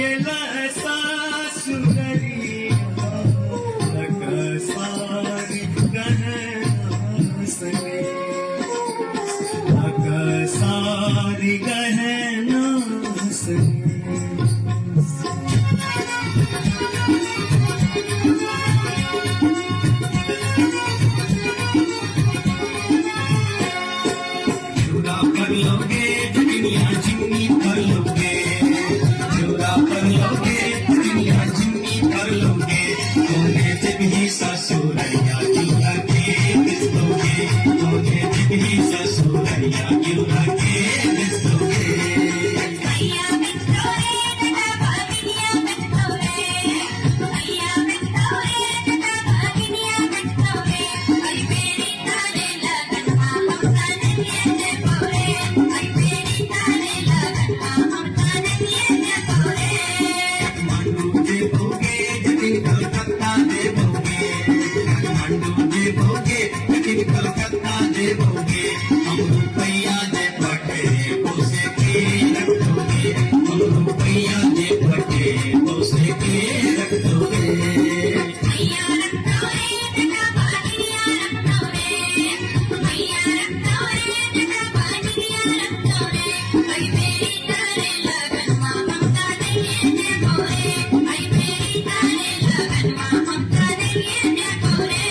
गेला ससुररिया लक सारी गहना सने, लक सारी गहना सने। चूड़ा पर लोगे दुनिया जिम्मी पर लोगे, चूड़ा पर लोगे दुनिया जिम्मी पर लोगे, तोने जब ही ससुरैया क्यों के बिस्तोगे, तोने जब ही ससुरैया क्यों के बिस्तोगे। मैया बिस्तोरे जटा भागिनिया बिस्तोरे, मैया बिस्तोरे जटा भागिनिया बिस्तोरे, आई मेरी तारे लगन मा हम ताने जे पोरे, आई मेरी तारे लगन मा हम ताने जे पोरे। काठमांडू जे भोगे जटिन कलकत्ता जे भोगे, काठमांडू जे भोगे जटिन कलकत्ता जे भोगे, हम रुपैया जे पटे पोसे के रखोगे, हम रुपैया जे पटे पोसे के रखोगे। मैया रखतोरे जटा भागिनिया रखतोरे, मैया रखतोरे जटा भागिनिया रखतोरे, आई मेरी तारे लगन मा हम ताने जे पोरे, आई मेरी तारे लगन मा हम ताने जे पोरे।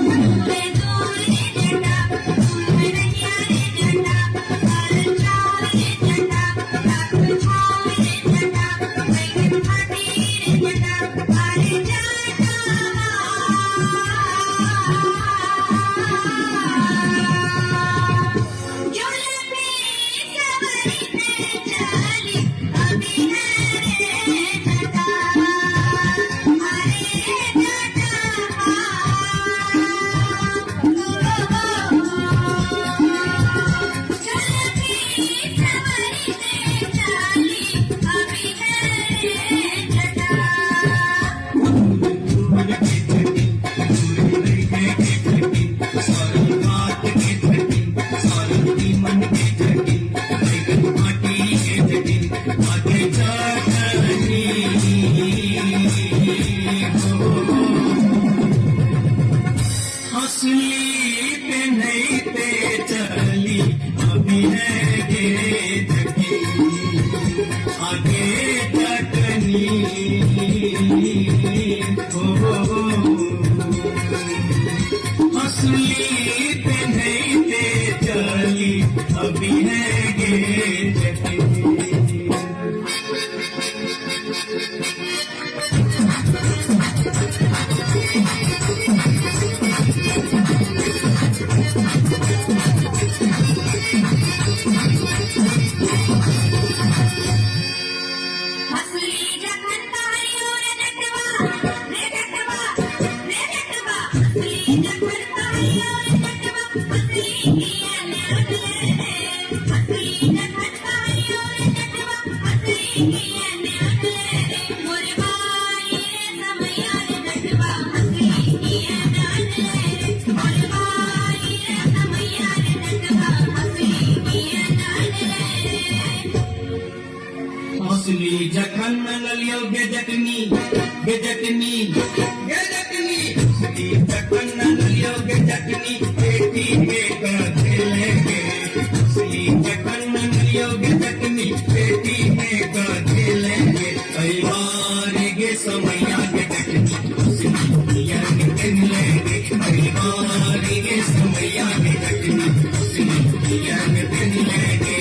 दूर दूर रे जटा दूर रहिया रे जटा, साल चाल रे जटा लाख छाल रे जटा, बैगन फाटी रे जटा अरे जटा। जुल्फी सवरी ते चाली अभी है रे जटा, अरे जटा। जुल्फी सवरी ते चाली अभी है रे जटा। दूर के जटिन दूर रहे के जटिन, सारी बात के जटिन सारी मन के जटिन, बैगन माटी के जटिन आगे चटनी हो। हंसली पे नहीं ते चली अभी है गे जटिन, आगे चटनी हो। हंसली पे नहीं ते चली अभी है गे जटिन। हंसली जखन कहलियो रे जटवा, रे जटवा, रे जटवा, हंसली जखन कहलियो रे जटवा, हंसली किया ने अनले रे, हंसली जखन कहलियो रे जटवा, हंसली किया ने अनले रे, मोर बाई रे समैया रे जटवा, हंसली किया ने अनले रे, मोर बाई रे समैया रे जटवा, हंसली किया ने अनले रे। हंसली जखन नलियो गे जटनी, गे जटनी, गे जटनी, हंसली जखन नलियो गे जटनी, बेटी के कथे लेंगे, हंसली जखन नलियो गे जटनी, बेटी के कथे लेंगे, परिवार गे समैया गे जटनी, हंसली दुनिया के लेंगे, परिवार गे समैया गे जटनी, हंसली दुनिया के लेंगे।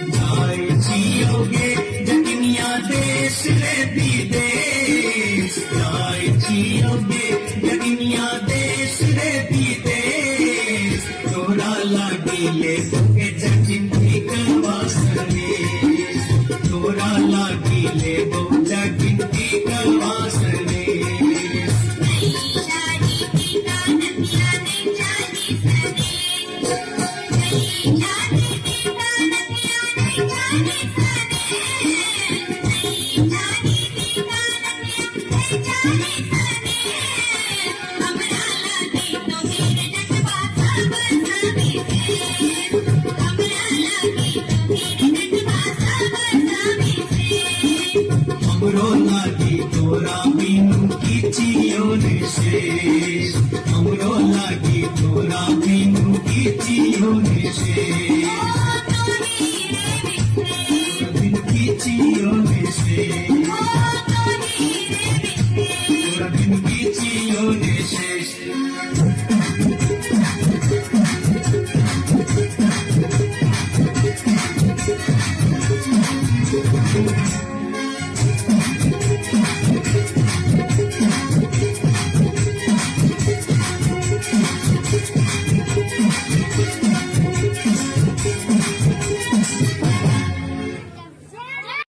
जाय छियोगे जटनिया देश रे विदेश, जाय छियोगे जटनिया देश रे विदेश, तोरा लागिले के जटिन भिकवा सनेश, हमरो लागी तोरा बिनु किछियो ने शेष, हमरो लागी तोरा बिनु किछियो ने शेष, बिनु किछियो ने शेष, तोरा बिनु किछियो ने शेष।